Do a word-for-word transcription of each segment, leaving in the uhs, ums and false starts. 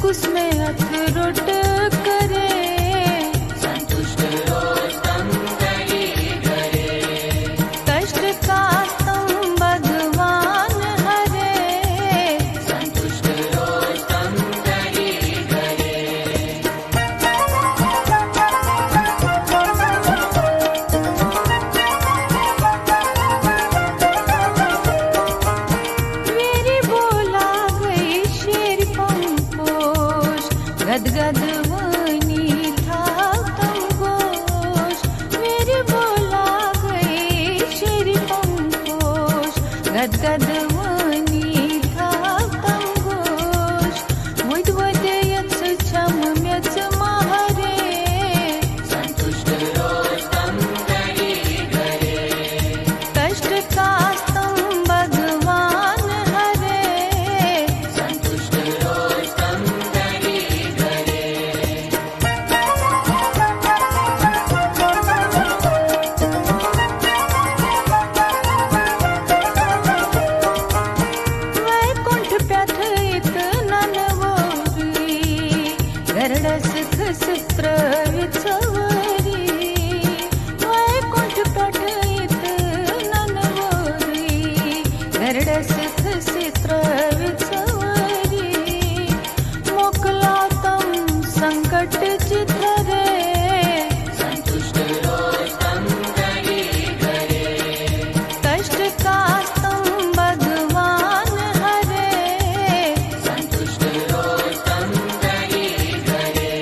कुसमे अथ रोट करे। संतुष्ट रोज तम करी धरे। कष्ट कास्तम भगवान हरे। संतुष्ट रोज तम करी धरे। वेरी बोला गई शेर पंपोश, गदगद वनी था तंगोश। वेरी बोला गई शेर पंपोश, गदगद वनी था तंगोश। वद वद यच छम म्यच महरे। संतुष्ट रोज तम करी धरे। कष्ट कास्तम भगवान हरे। संतुष्ट रोज तम करी धरे। वैकुंठ प्यथ इत नन वोरी, गरडस खस त्रवित सवरी। वैकुंठ प्यथ इत नन वोरी, गरडस खस त्रवित सवरी। मोकला तम संकट चित हरे। संतुष्ट रोज तम करी धरे। कष्ट कास्तम भगवान हरे। संतुष्ट रोज तम करी धरे।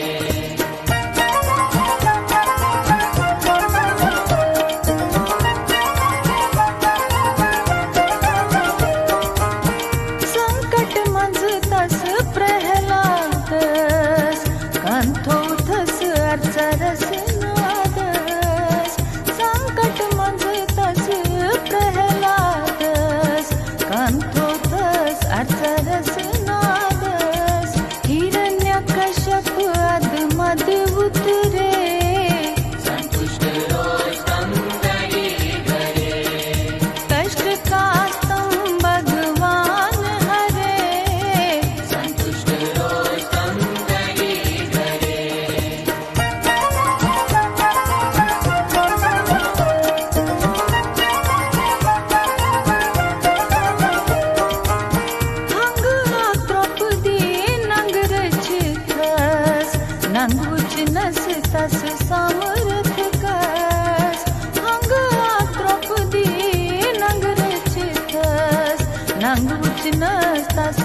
संकट मंज तस प्रहलादस, कंथोथस अरचरस नादस। संकट मंज तस प्रहलादस, कंथोथस अरचरस नादस। हिरण्यकश्यप अद मद उतरे। संतुष्ट रोज तम करी धरे। कष्ट कास्तम भगवान हरे। संतुष्ट रोज तम करी धरे। हंग आ द्रौपदी नंग रचितस, नंग उचनस तस सामरथ कस। हंग आ द्रौपदी नंग रचितस, नंग उचनस तस